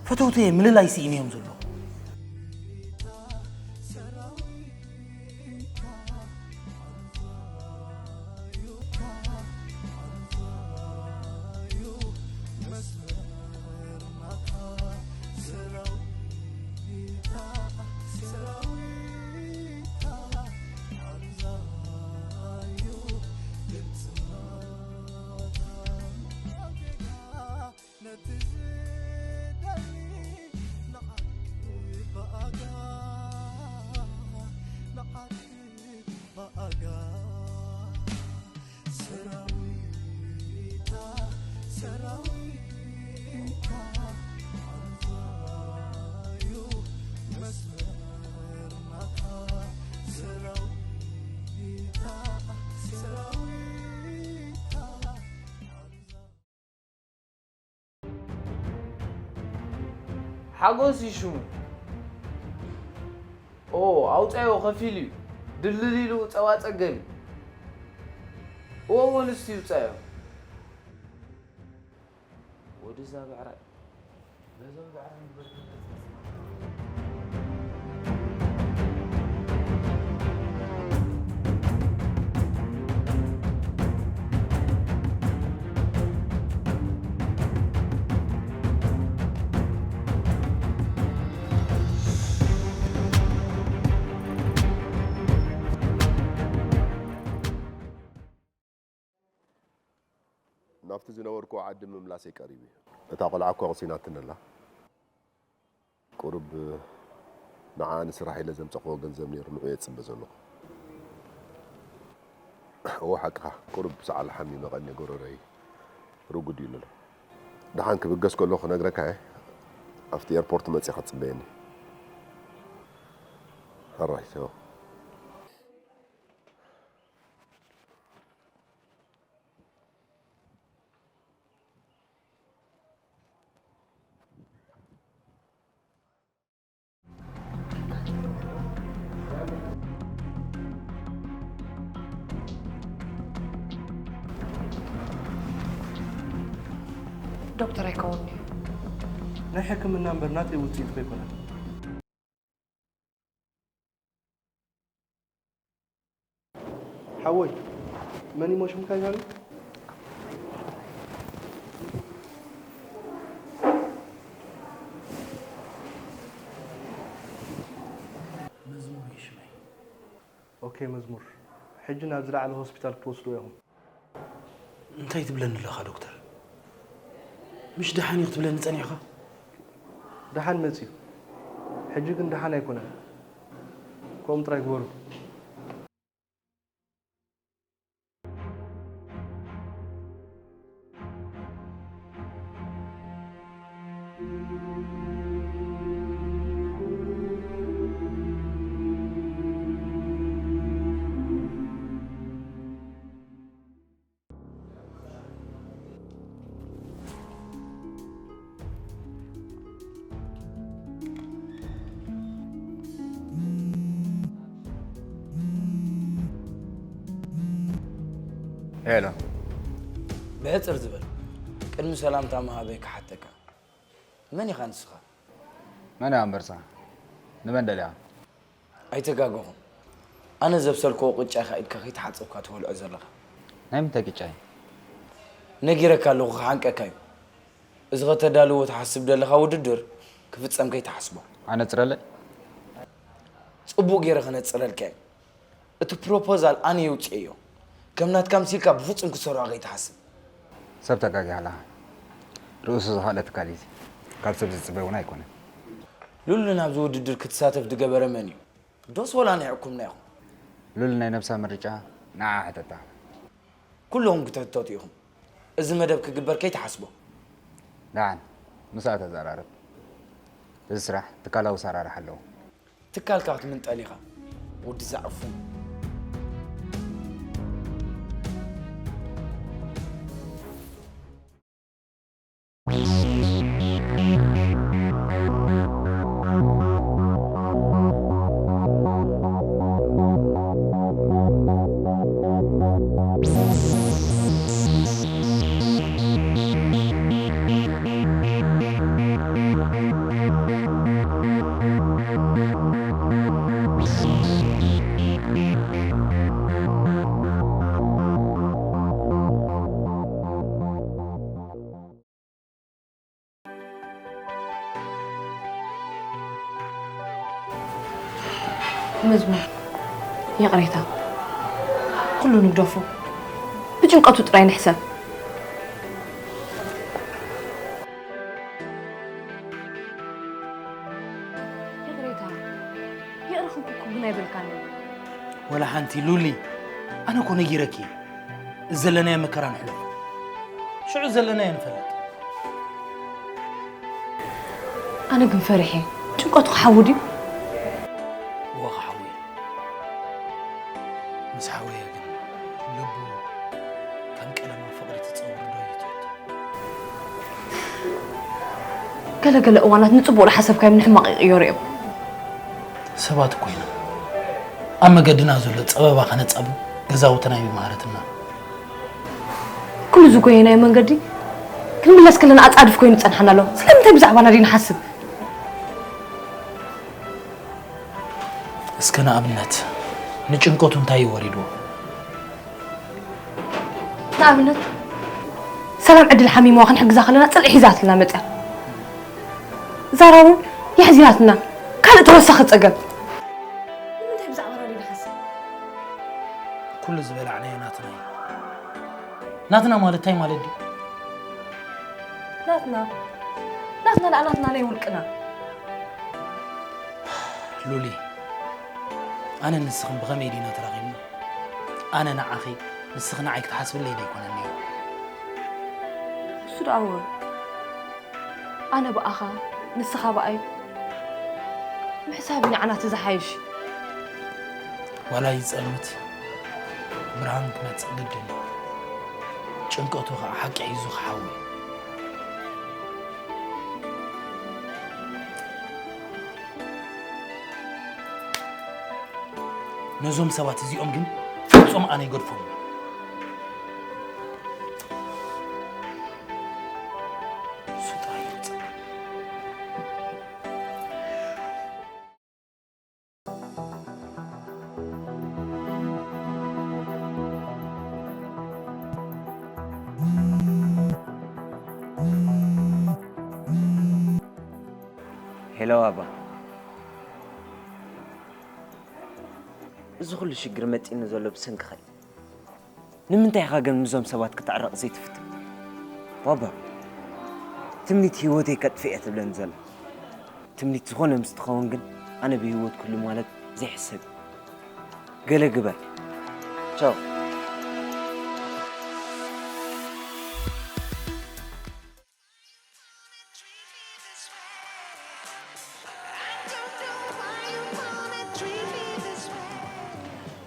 ፈተውተየ ምልላይ ስኢነ እዮም ዘለዉ። ነቲ ዝደሊ ንዓኪ ብኣጋ፣ ንዓኪ ብኣጋ። ሰራዊታ፣ ሰራዊታ፣ ኣንዛዩ መስመር ናታ። ሰራዊታ፣ ሰራዊታ፣ ኣንዛ- ሓጎስ እዩ ሽሙ። ኦ፣ ኣውጻዮ ከፊሉ እዩ። ድልል ኢሉ ጸባ ጸገብ እዩ። እዎ፣ እዎ፣ ንሱ ይውጻዮ። ወደዛ ብዕራይ። በዞም ብዕራይ ንበልዕ። ኣብቲ ዝነበርኩ ዓዲ ምምላሰይ ቀሪቡ እዩ። እታ ቆልዓ እኮ ኣቕሲናትኒ ኣላ። ቁሩብ ንዓ ንስራሕ ኢለ ዘምጸኽዎ ገንዘብ ነይሩ፣ ንዑ እየ ዝጽበ ዘለኹ። እወ ሓቅኻ፣ ቁሩብ ሰዓል ሓሚመ ቀንየ፣ ጎረሮይ ርጉድ እዩ ኣሎ። ደሓን ክብገስ ከለኹ ክነግረካ እየ። ኣብቲ ኤርፖርት መጺኻ ትጽበየኒ። ሕራይ፣ ቻው። ዶክተር ኣይከውን'ዩ። ናይ ሕክምና እምበር ናተይ ውጽኢት ከይኮነ። ሓወይ፣ መን ይሞ ሽምካ ይዛሉ? መዝሙር እዩ ሽመይ። ኦኬ፣ መዝሙር። ሕጂ ናብ ዝለዓለ ሆስፒታል ክትወስድዎ ኢኹም። እንታይ ትብለኒ ኣለኻ ዶክተር? ምሽ ደሓን እዩ ክትብለኒ ጸኒሕኻ? ደሓን መጺኡ። ሕጂ ግን ደሓን ኣይኮነን። ከምኡ ጥራይ ግበሩ። ሄሎ። ብሕጽር ዝበል፣ ቅድሚ ሰላምታ ምሃበይ ክሓተካ። መን ኢኻ ንስኻ? መን እያ ኣንበሳ? ንመን ደልያ? ኣይተጋገኹም። ኣነ ዘብሰልክዎ ቅጫ ኢኻ ኢድካ ከይተሓጸብካ ትበልዖ ዘለኻ። ናይ ምንታይ ቅጫ እዩ? ነጊረካ ኣለኹ፣ ክሓንቀካ እዩ። እዚ ከተዳልዎ ትሓስብ ዘለኻ ውድድር ክፍጸም ከይትሓስቦ። ኣነጽረለይ? ጽቡቕ ገይረ ከነጽረልካ እየ። እቲ ፕሮፖዛል ኣነ የውጽኤዮ። ከም ናትካ ምሲልካ ብፍጹም ክሰርሖ ከይትሓስብ። ሰብ ተጋጊኻ ኣለኻ። ርእሱ ዝኸኣለ ትካል እዩ እዚ። ካብ ሰብ ዝጽበ እውን ኣይኮነን። ሉሊ ናብዚ ውድድር ክትሳተፍ ዝገበረ መን እዩ? ዶስ ወላ ናይ ሕኩምና ኢኹም? ሉሊ ናይ ነብሳ ምርጫ ንዓ ሕተታ። ኩልኹም ክትሕተቱ ኢኹም። እዚ መደብ ክግበር ከይትሓስቦ። ደሓን፣ ምስኣ ተዘራረብ። እዚ ስራሕ ትካላዊ ኣሰራርሓ ኣለዎ። ትካልካ ክትምንጠል ኢኻ፣ ወዲ ዘዕፉን። መዝሙር፣ ይቕሬታ፣ ኩሉ ንግደፎ፣ ብጭንቀቱ ጥራይ ንሕሰብ። ይቕሬታ፣ ይቕረ ክብኩ ግን ኣይበልካን። ወላ ሓንቲ ሉሊ፣ ኣነ እኮ ነጊረኪ፣ ዘለናዮ መከራ ንሕለፎ። ሽዑ ዘለናዮ ንፈልጥ። ኣነ ግን ፈሪሐ፣ ጭንቀቱ ክሓዊ ድዩ? እወ ክሓዊ። ምስ ሓወየ ግን ልቡ ከም ቀለማ ፍቕሪ ትጸውር ዶ እዩ ትብል? ገለ ገለ እዋናት ንጽቡቕ ዝሓሰብካዮም ንሕማቕ ይቕየሩ እዮም። ሰባት እኮ ኢና። ኣብ መገድና ዘሎ ጸበባ ከነጻቡ ገዛውትና ይመሃረትና። ኩሉ እዚ ጎየናዮ መንገዲ ክንምለስ ከለና ኣጻድፍ ኮይኑ ይጸንሓና ኣሎ። ስለምንታይ ብዛዕባና ድዩ ንሓስብ? እስከ ንኣብነት ንጭንቀቱ እንታይ እዩ ወሪድዎ? ንኣብነት ሰላም ዕድል ሓሚምዋ ክንሕግዛ ከለና ጽልኢ ሒዛትልና መጽያ። ዛራ እውን የሕዚናትና ካልእ ተወሳኺ ጸገም። ንምንታይ ብዛዕባና ድዩ ንሓስብ? ኩሉ ዝበላዕናዮ ናትና እዩ። ናትና ማለት እንታይ ማለት ድዩ? ናትና ናትና ደኣ ናትና ናይ ውልቅና። ሉሊ፣ ኣነ ንስኽን ብኸመይ ዲና ተራኺብና? ኣነ ንዓኺ፣ ንስኺ ንዓይ ክትሓስብለይ ደይኮነን ነይሩ። እሱ ደኣ እወ። ኣነ ብኣኻ፣ ንስኻ ብኣይ ምሕሳብ እዩ ንዓና እቲ ዝሓይሽ። ዋላ ይጸልምት፣ ብርሃን ክመጽእ ግድን እዩ። ጭንቀቱ ኸኣ ሓቂ እዩ፣ እዚ ክሓዊ። ነዞም ሰባት እዚኦም ግን ፍጹም ኣነ ይገድፎም። እሱ ጥራይ ይውጻእ። ሄሎ ኣባ፣ እዚ ኩሉ ሽግር መጺኒ ዘሎ ብሰንክኻ እዩ። ንምንታይ ኢኻ ግን ምስዞም ሰባት ክትዕረቕ ዘይትፍትን? ዋባ፣ ትምኒት ህይወተይ ከጥፍእ እየ ትብለኒ ዘላ። ትምኒት ዝኾነ ምስ ትኸውን ግን ኣነ ብህይወት ክህሉ ማለት ዘይሕሰብ እዩ። ገለ ግበር። ቻው።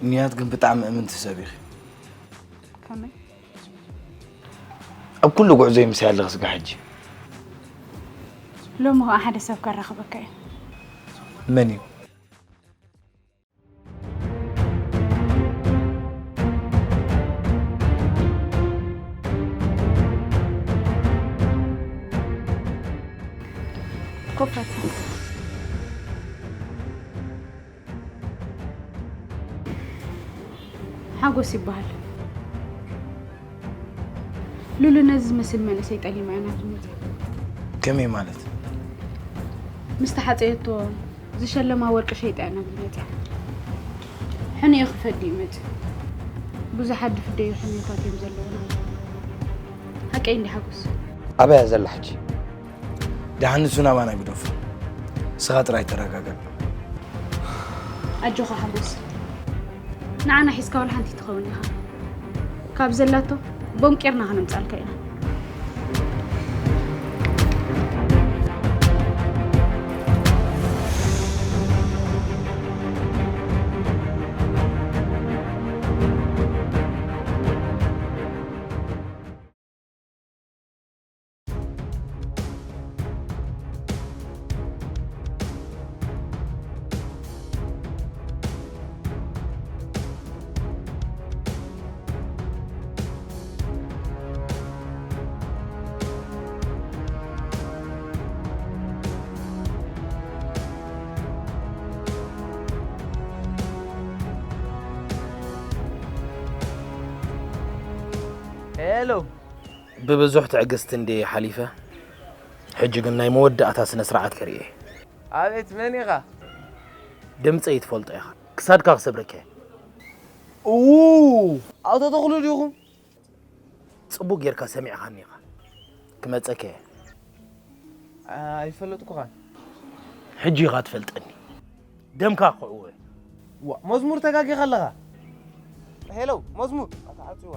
ንያት ግን ብጣዕሚ እምንቲ ሰብ ኢኺ። ከመይ? ኣብ ኩሉ ጉዕዞይ ምሳይ ኣለኺ ስጋብ ሕጂ። ሎሚ ኸኣ ሓደ ሰብ ከራኽበካ እየ። መን እዩ? ኮፈታ። ሓጎስ ይበሃል። ሉሉ ነዚ ዝመስል መንእሰይ ጠሊማ እያ ናብዚ መጽያ። ከመይ ማለት? ምስ ተሓጸየቶ ዝሸለማ ወርቂ ሸይጣ እያ ናብዚ መጽያ። ሕንዮ ክፈዲ እዩ መጽዩ። ብዙሓት ድፍደዩ ሕንዮታት እዮም ዘለዉና። ሓቀይ እንዲ ሓጎስ? ኣበይ እያ ዘላ ሕጂ? ደሓን ንሱ ናባና ግደፎ። ንስኻ ጥራይ ተረጋጋዕ። ኣጆኻ ሓጎስ። ንዓና ሒዝካ ወላ ሓንቲ ትኸውን ኢኻ። ካብ ዘላቶ ቦንቂርና ከነምጻልካ ኢና። ሄሎ። ብብዙሕ ትዕግስቲ እንድየ ሓሊፈ። ሕጂ ግን ናይ መወዳእታ ስነ ስርዓት ከርእየ። ኣቤት፣ መን ኢኻ? ድምጸይ ትፈልጦ ኢኻ። ክሳድካ ክሰብረካ እየ። እዉ፣ ኣቶ ተኽሉ ዲኹም? ጽቡቕ ጌርካ ሰሚዕኻኒ ኢኻ። ክመጸካ እየ። ኣይፈለጥኩኻን። ሕጂ ኢኻ ትፈልጠኒ። ደምካ ክዕወ። ዋ፣ መዝሙር ተጋጊኻ ኣለኻ። ሄሎ፣ መዝሙር። ኣታ ዓጽዋ።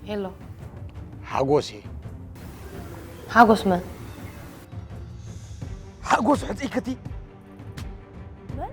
ሄሎ። ሓጎስ እየ። ሓጎስ መን? ሓጎስ ሕጽይ ክቲ። መን?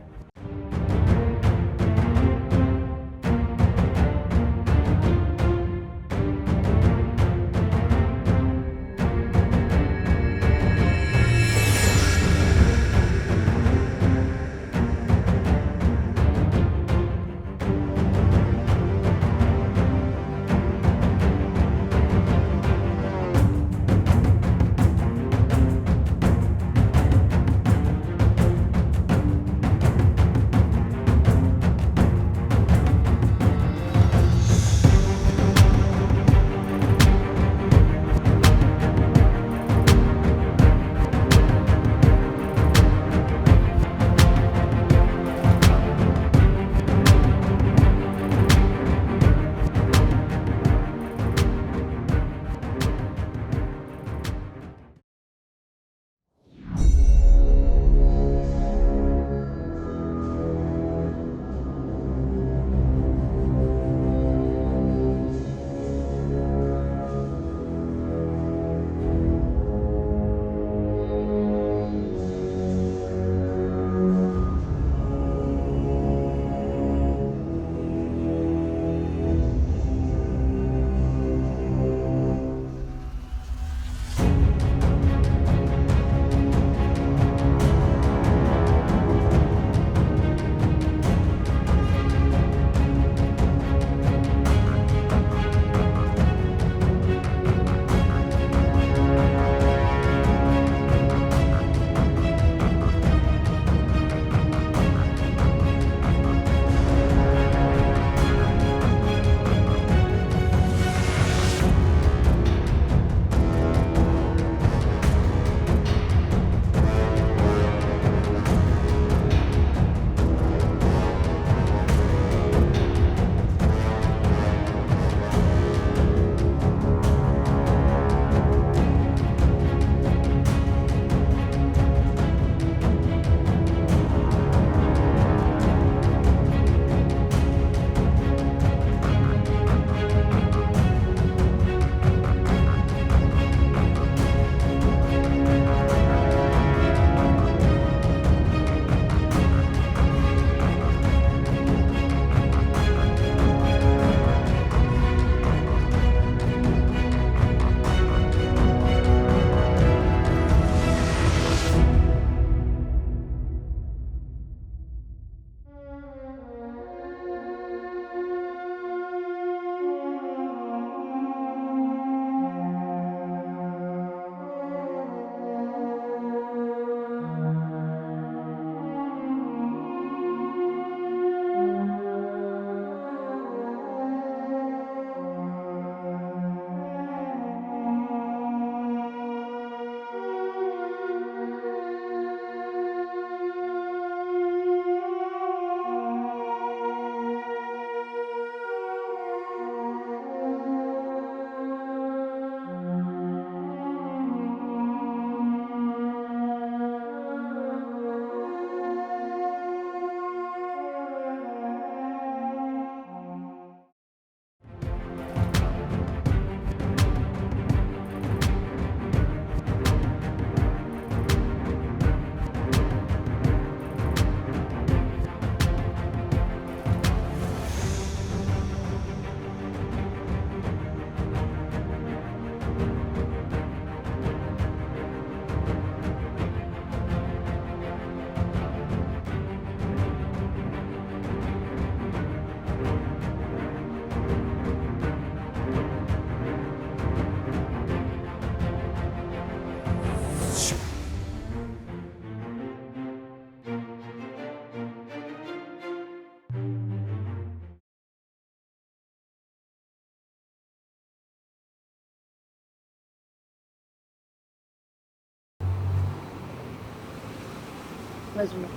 መዝሙር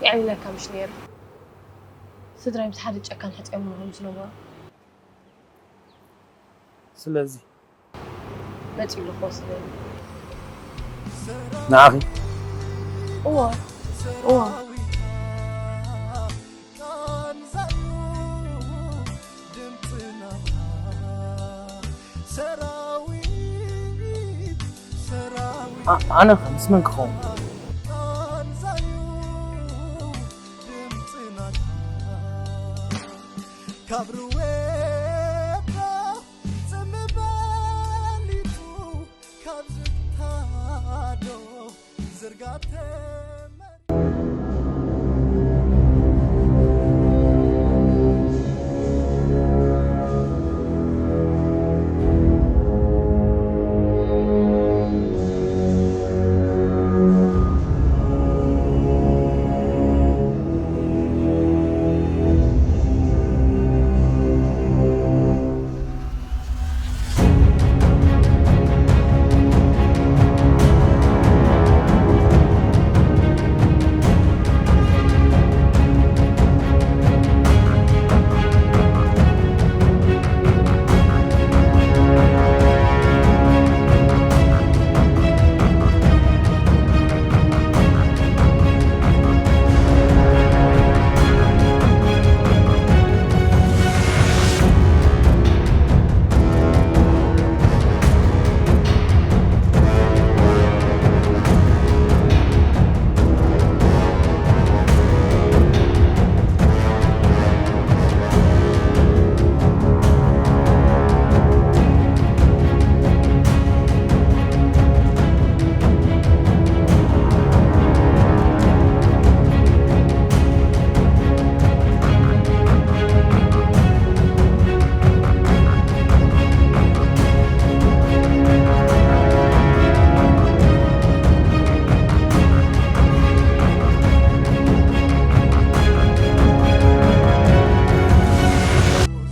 የዕሊለካ ምሽ ነይሩ። ስድራይ ምስ ሓደ ጨካን ሕፅዮም ምህም ዝነበሩ። ስለዚ መፂኡ ልኮ ስለ ንዓኺ እዋ እዋ ኣ- ኣነ ከ ምስ መን ክኸውን? ካብ ርዌታ ጽምበል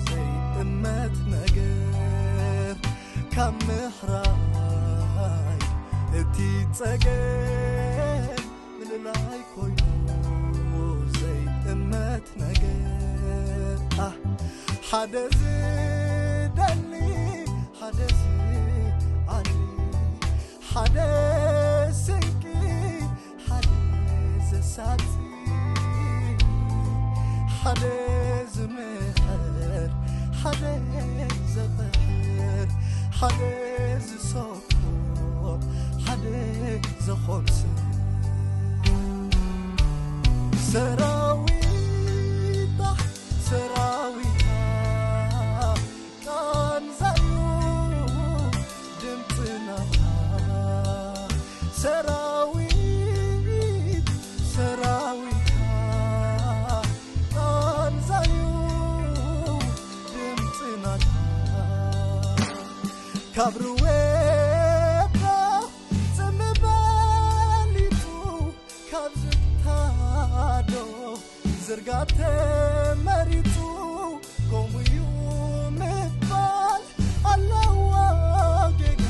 ዘይእመት ነገር ካብ ምሕራይ እቲ ጸገም ምልላይ ኮይኑ ዘይእመት ነገር ኣህ ሓደ ዝደሊ ሓደ ዝዓሊ ሓደ ስንቂ ሓደ ዘሳቲ ሓደ ዝምሕር ሓደ ዘቕሕር ሓደ ዝሰኮ ሓደ ዝኾንስ ሰራዊታ ሰራዊታ ቃንዛዩ ድምፅና ሰራዊት ሰራዊት ቃንዛዩ ድምፅና ካብ ርዌታ ጽምበሊቱ ካብ ዝታዶ ዝርጋተ መሪጹ ከምኡ እዩ ምባል ኣለዎ ጌጋ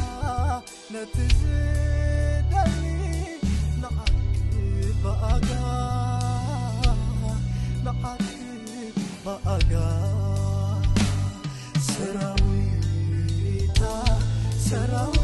ነቲ ዝደሊ ንዓኪ ብኣጋ ንዓኪ ብኣጋ ሰራዊታ ሰራዊ